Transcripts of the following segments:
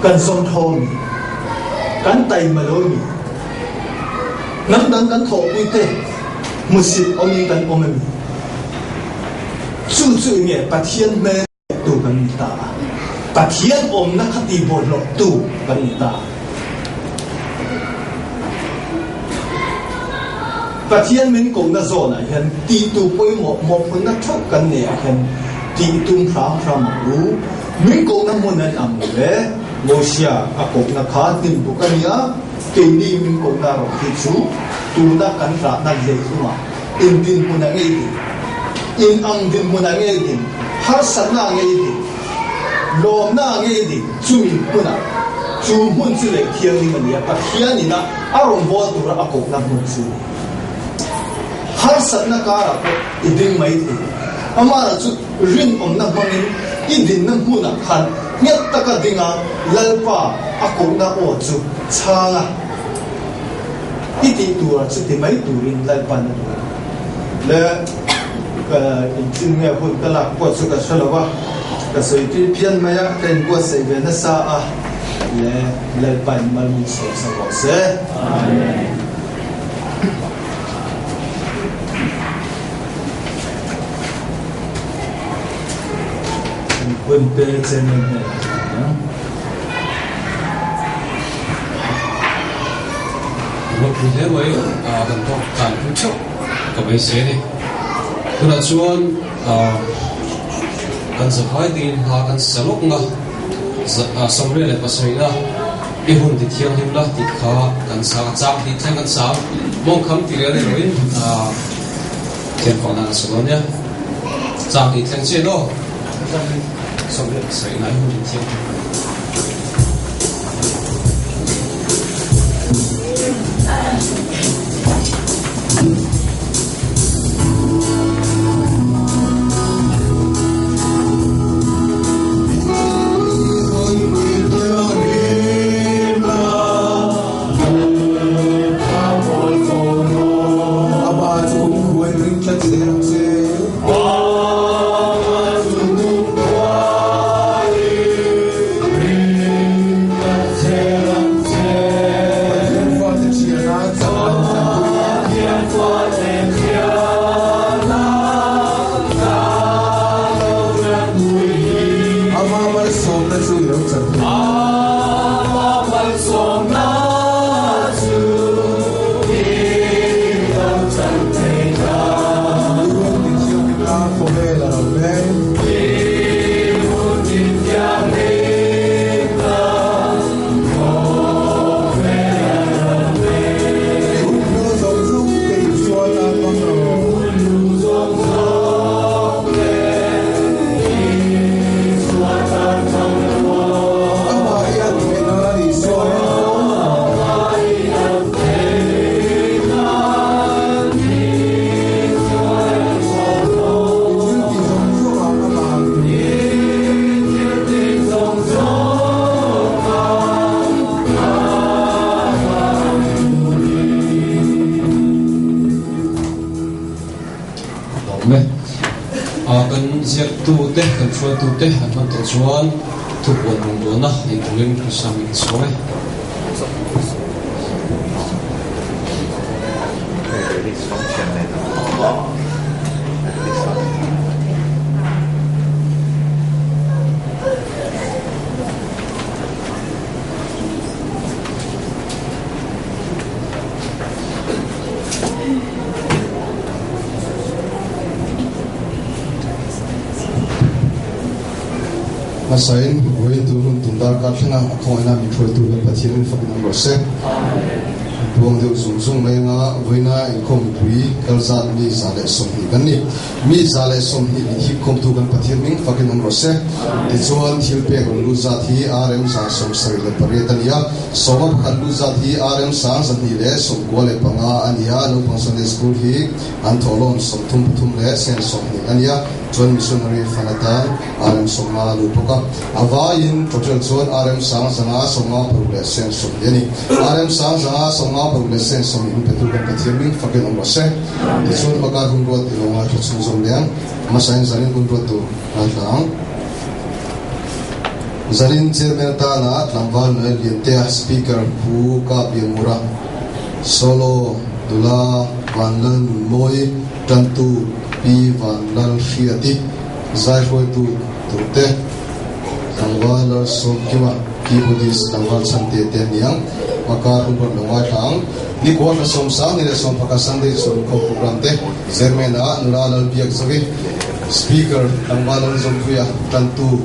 Kan zawmthaw mi? Kan taima lo mi? Hnam dang kan thawhpuite hmusit awmin kan awm a mi? Chu chu nge Pathian hmel tu kan ni ta a, Pathian awmna kha tihbawlhlawhtu kan ni ta. Pathian min kohna zawnah hian tihtu pawimawh mawhphurhna theuh kan neih ah hian tih tum hram hram ang u. Min kohna hmun an ang lo e. Mosia a kohna kha hnim buk a nia, keini min kohna rawh hi chu tuna kan rahna leilungah in dinhmun a ngei din, in ang dinhmun a ngei din, harsatna a ngei din, lawmna a ngei din, chumi hmunah chu hmun chu lei thianghlim a ni a, Pathian ina a rawnbawl tura a kohna hmun chu a ni. Harsatna karah pawh i ding mai thei. Amara chu rinawmna hmangin i dinna hmunah khan nghet taka dinga Lalpa a kohna aw chu chhang a, i tih turah chu ti mai turin Lalpan a duh a ni. Le ka inchhin nge hun ka lak pawh chu ka hre lo a, ka sawi tui phian mai a, ka inbuatsaih ve nasa a, le Lalpan mal min sawm sa rawh se. Amen. Hun pe chairman hnenah ka hlan ang. Ropui hle mai kan tawk tlan pui theuh ka beisei a ni. Tunah chuan kan zavai dingin hla kan sa lawk na 77na i hun ti thianghlim la tih kha kan sang a, chang tih thleng kan sang mawngkham ti rel erawhin thian fak dan a sa dawn nia. Chang tih thleng chiah in aw. 77na i hun ti thianghlim la. Lawm e. Kan ziaktute, kan hruaitute an hman tawh chuan thupuan rawngbawlna nei turin Krista min insawi e. Hmasain vawiin tur hun tum darkar thlenga a khawngaihna min hruaitu hian Pathian min fakin awm rawh se. Buang deuh zung zung mai anga vawiina inkhawm mipui kal zat mi 120 kan ni. Mi 120 min hipkhawmtu kan Pathian hming fakin awm rawh se. Tichuan thil pek rawn lut zat hi RM 78 a ni a, 11 lut zat hi RM 295 a ni a, naupang Sunday School hi an thawhlawm 33 leh sen 20 a ni a, chuan Missionary Fund atan RM 50 a lut bawk a. A vaiin total chuan RM 556 leh sen 20 a ni. RM 556 leh sen 20 min petu kan Pathian hming fakin awm rawh se. Tichuan hmakar hun ruat i lo ngaithla chhung zawm leh ang. Hmasain zanin hun ruat tur ngaithla ang. Zanin Chairman atana tlangval Noel Liantea, Speaker Pu Ka Piangura, Solo Nula Vanlal Nunmawi, Tantu Pi Vanlal Hriati, Zaihruaitu turte Tlangval Lalsawmkima, Keyboardist Tlangval Chhante te an ni ang. Makar hun rawn lo ngaithla ang. Nikua hla sawmsang ni leh sawmphaka Sunday chhun khawm program te Chairman-ah Nula Lalbiak Zovi, Speaker Tlangval Lalzawmpuia, Tantu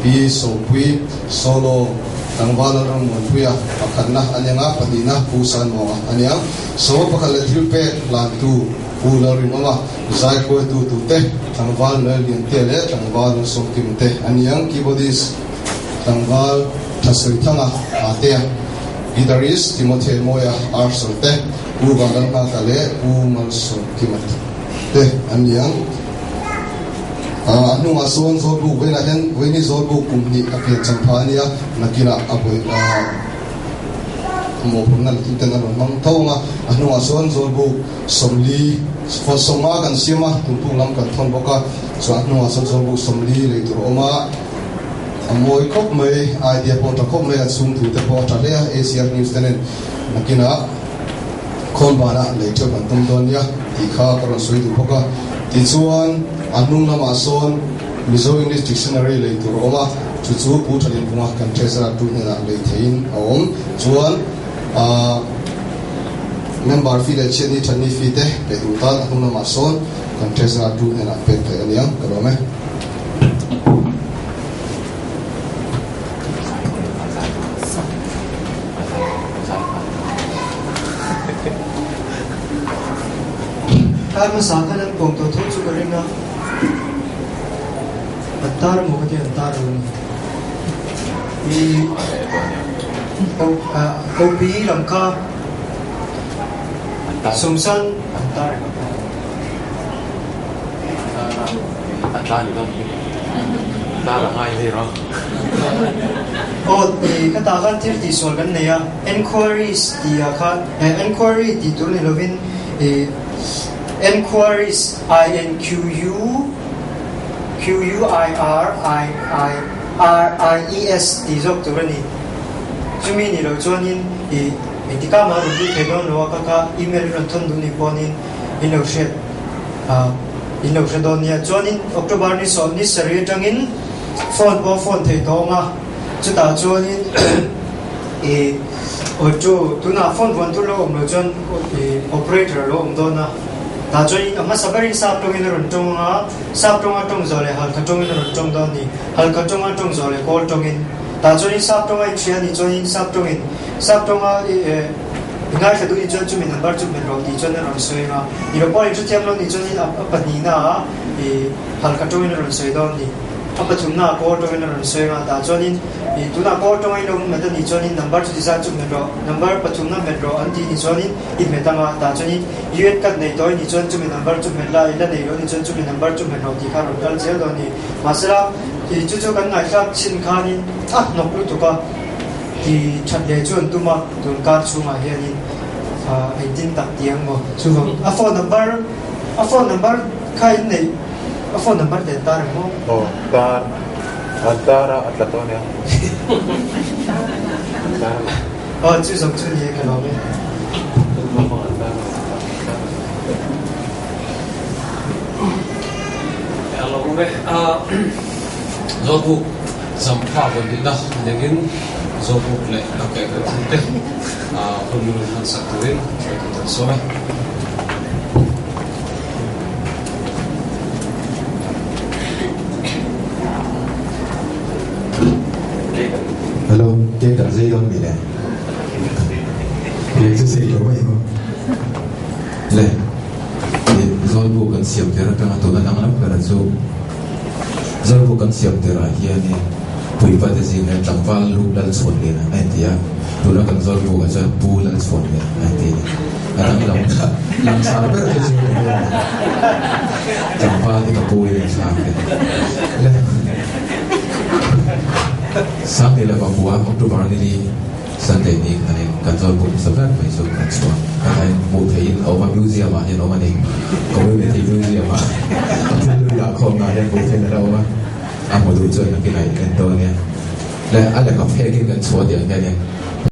Pi Sawpui, Solo Tlangval Lalrammuanpuia pakhatna a ni ang a, pahnihna Pu Sanmuanga a ni ang. Sawma pakhat leh thil pek hlantu Pu Lalrinawma, Zaikhuaitu tute Tlangval Noel Liantea leh Tlangval Lalsawmkima te a ni ang. Keyboardist Tlangval Thasawithanga Atea, Guitarist Timothy Mawia Arthur te, Pu Vanlalnghaka leh Pu Malsawmkima te an ni ang. A hnungah sawn Zawlbuk vawiinah hian vawiini Zawlbuk kum hnih a pian cham pha a nia, nakinah a vawi mawhphurhna la tuten an rawn hmang tho ang a, a hnungah sawn Zawlbuk 40 50 kan siam a, tumpuk lam kan thawn bawk a, chuan a hnungah sawn Zawlbuk 40 lei tur a awm a, a mawi khawp mai, idea pawh a tha khawp mai, a chhung thu te pawh a tha hle a, ACR News te nen nakinah. Khawnbanah lei theuh kan tum dawn nia tih kha ka rawn sawi duh bawk a. Tichuan, a hnung lamah sawn Mizo English Dictionary lei tur a awm a, chu chu Pu Thalinpunga kan Treasurer tu hnenah lei theihin a awm. Chuan, aah member fee leh chhiatni thatni fee te pe duh tan a hnung lamah sawn kan Treasurer tu hnenah pek theih a ni ang, ka lawm e. Tar hmasa khan an kawm tawh tho chu ka ring a, an tar emaw ka ti an tar lo a ni. I Kopi lam kha Sumsan an tar em? A tla ni dawn hi. Tar a ngai hle rawh. Aw i ka tah khan thil tihsual kan nei a, enquiries tih ah khan enquiry tih tur ni lovin i enquiries I N Q U Q U I R I I R I E S tih zawk tur a ni. Chumi nih loh chuanin i engtikah mah rawn lut thei dawn lo a, ka kha email i rawn thawn duh nih pawhin in lo hriat in lo hre dawn nia. Chuanin October ni sawh ni sarih atangin phone pawh phone theih tawh ang a, chutah chuanin ih auto tunah phone vawn tur lo awm loh chuan ih operator a lo awm dawn a, tah chuanin a hmasa berin sap tawngin a rawn tawng ang a, sap tawnga tawng zawh leh halkha tawngin a rawn tawng dawn a ni, halkha tawnga tawng zawh leh kawl tawngin, tah chuanin sap tawnga inhria a nih chuanin sap tawngin sap tawnga ih. I ngaithla duh nih chuan chumi number chu hmet rawh tih chuan a rawn sawi ang a, i lo pawh inhrethiam lo nih chuanin a pahnihna ah i halkha tawngin a rawn sawi dawn a ni. A pathumna ah kawl tawngin a rawn sawi ang a, tah chuanin i tunah kawl tawnga i lo hmet a nih chuanin number chu tizat chu hmet rawh, number pathumna hmet rawh an tih nih chuanin i hmet ang a, tah chuanin UN card nei tawh i nih chuan chumi number chu hmet la, i la nei lo nih chuan chumi number chu hmet rawh tih kha a rawn kal zel dawn a ni. Mahsela i chu chu kan ngaihthlak chin khanin a hnawk lutuk a. Ti that leh chu an tum a, tun kar chhungah hianin engtin tak ti ang maw? Chuvang a phone number a phone number kha in neih a phone number te an tar ang maw? Aw tar an tar a a tla tawh ania an tar a. Aw chu zawng chu ni e ka lawm e. A lawm e a Zawlbuk. Zampha vawn nihna nengin Zawlbuk leh a kaihhnawih thil te hun min rawn hmansak turin hruaitu kan sawm e. Hello, cake kan zei dawn mi le? Cake chu zei lo mai maw? Le, Zawlbuk kan siam tir atanga tuna danglam ber chu Zawlbuk kan siam tirah hianin puipa te zing hian tlangval lu Lalchhuanlian a inti a, tuna kan Zawlbukah chuan Pu Lalchhuanlian a inti a ni. A danglam kha langsar ber te chu ka pu a ni. Tlangval hi ka pu in a thlak e. Le Sangni leh Vapua October ni Sunday ni khanin kan Zawlbuk hmasa ber mai chu kan chhuak. Hetah hmuh theihin a awm a, museum ah hian a awm a ni. Community museum ah thil hlui dah khawmna ah hian hmuh theihin a lo awm a, a hmu duh chuan nakin ah in en dawn nia. Le a lehkha phekin kan chhuah tih ah hianin.